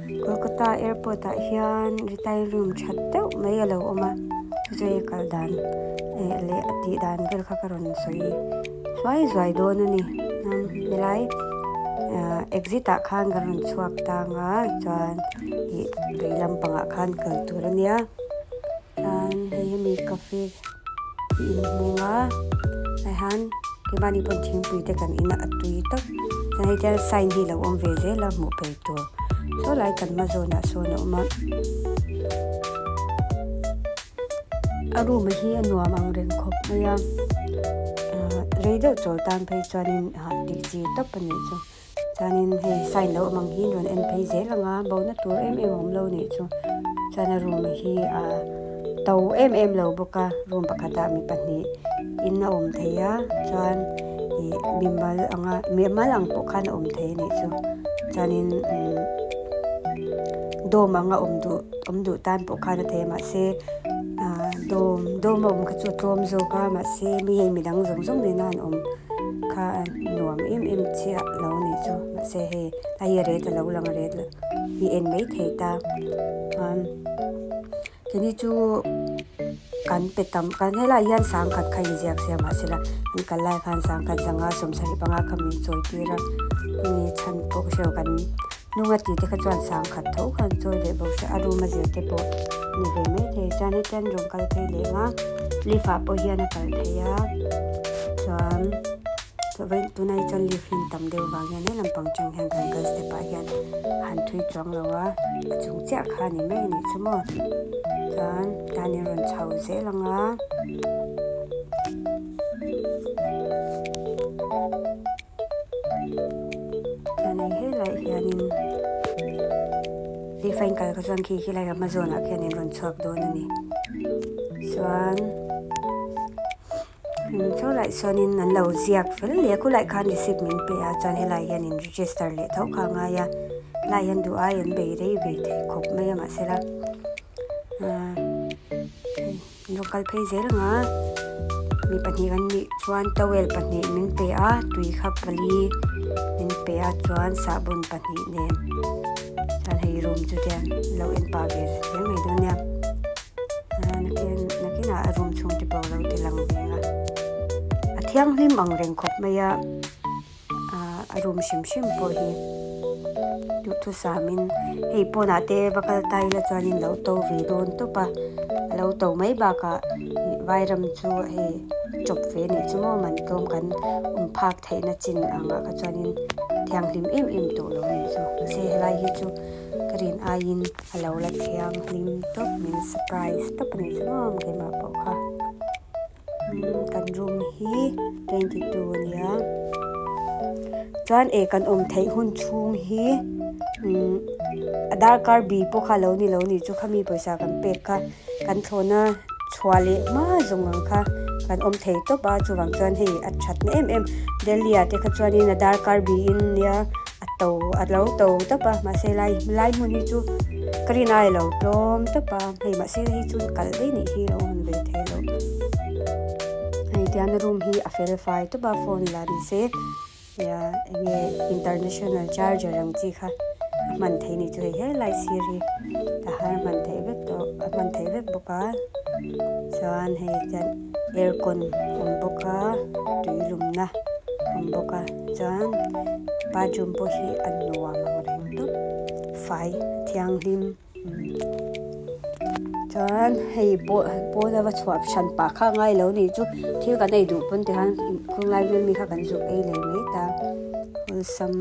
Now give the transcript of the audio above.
Kolkata airport ah hian retail room tha deuh mai a lo awm a chu kal dan eh leh a tih dan vel kha ka rawn sawi zuai zuai dawn a ni helai ah exit ah khan ka rawn chhuak tang a chuan ih vei lampangah khan kal tur a nia chuan hei hemi cafe hi inhmung a tah hian keimahni pawh thingpui te kan in a a tui tawp chuan hei te sign hi a lo awm ve zel a hmuh phei tur saw lai kan hma zawnah sawn a awm a. A room hi a nuam ang reng khawp mai a ahh rei deuh chawl tan phei chuanin hah tih chi tawp a nih chu chuanin hei sign lo awm ang hi rawn en phei zel ang a bo na tur em em a awm lo nih chu chuan a room hi ahh to em em lo bawk a room pakhatah mi pahnih in a awm thei a chuan ih mimal anga mimal ang pawh khan a awm thei a nih chu chuanin umm dawm anga awm duh. Awm duh tan pawh khan a thei a mahse ah dawm dawm a awm kha chu a tlawm zawk a mahse mi hei midang zawng zawng nena an awm kha a nuam em em chiah lo a nih chu mahse hei a hi a ret a lo lang a ret hi en mai thei ta chuan keini chu kan pe tam kan helaiah hian sangkhat kha inziak sia mahsela an kal lai khan sangkhat zanga sawmsarih panga kha min chawi tir a ni chhan pawh ka hre lo kan. Hnunga tih te kha chuan sangkhat tho khan chawi leh bawk se a room a zir te pawh ni ve mai thei chuan heti an rawn kal phei leh ang a lift ah pawh hian a kal thei a chuan tunah hi chuan lift hi an tam deuh vang hian he lampang atang hian kan kal step ah hian han thui chuang lo a a chung chiah kha a ni mai a nih chu maw chuan tan in rawn chho zel ang a. Chuan hei helaiah hianin lift a inkal kha chuan khi khilai a hma zawnah khian in rawn chhuak dawn a ni chuan saw laiah sawnin an lo ziak fel leh a khulaiah khan receipt min pe a chuan helaiah hian in register leh tho kha a ngai a helaiah hian duh ai an bei rei ve thei khawp mai a mahsela ahh hei. An rawn kal phei zel ang a mi pahnih an nih chuan towel pahnih min pe a tui kha pali min pe a chuan sahbawn pahnih nen chuan hei room chu te lo en pah ve zel mai dawn nia nakin nakinah a room chhung te pawh a lo ti lang ve ang a a thianghlim ang reng khawp mai a. Ahh a room hrim hrim pawh hi duhthusam in hei pawnah te va kal ta ila chuanin lo to ve dawn tawp a a lo to mai bakah ih vairam chu hei chawp ve anih chu maw man tlawm kan awm phak theihna chin angah kha chuanin thianghlim em em tawh lo anih chu mahse helai hi chu ka rin aiin a lo la thianghlim tawp min surprise tawp anih chu maw keimah pawh kha. Kan room hi 22 a nia chuan eh kan awm theih hun chhung hi umm a darkar bi pawh kha alo ni lo a nih chu khami pawisa kan pek kha kan thlawhna chhuah leh hma zawng ang kha kan awm thei tawp a chuvang chuan hei a that na em em Delhi ah te kha chuanin a darkar biin nia a to a lo to tawp a mahse lai lai hmun hi chu ka rin ai lo tlawm tawp a hei mahse hei chu kalh daih nih hi a awm ve thei lo hei tian room hi a fel fai tawp a phone la ni se nia enge international charger ang chi kha a hman theih ni chu hei helai sir hi a har hman theih vek tawh a hman theih vek bawk a chuan hei tian aircon awm bawk a tui lumna awm bawk a chuan bathroom pawh hi a nuam ang reng tawp fai thianghlim chuan hei pawh pawn a va chhuah hran pah kha a ngai lo nih chu thil kan ei duh pawn tikhan khawnglai vel mi kha kan zuk ei leh mai ta awlsam.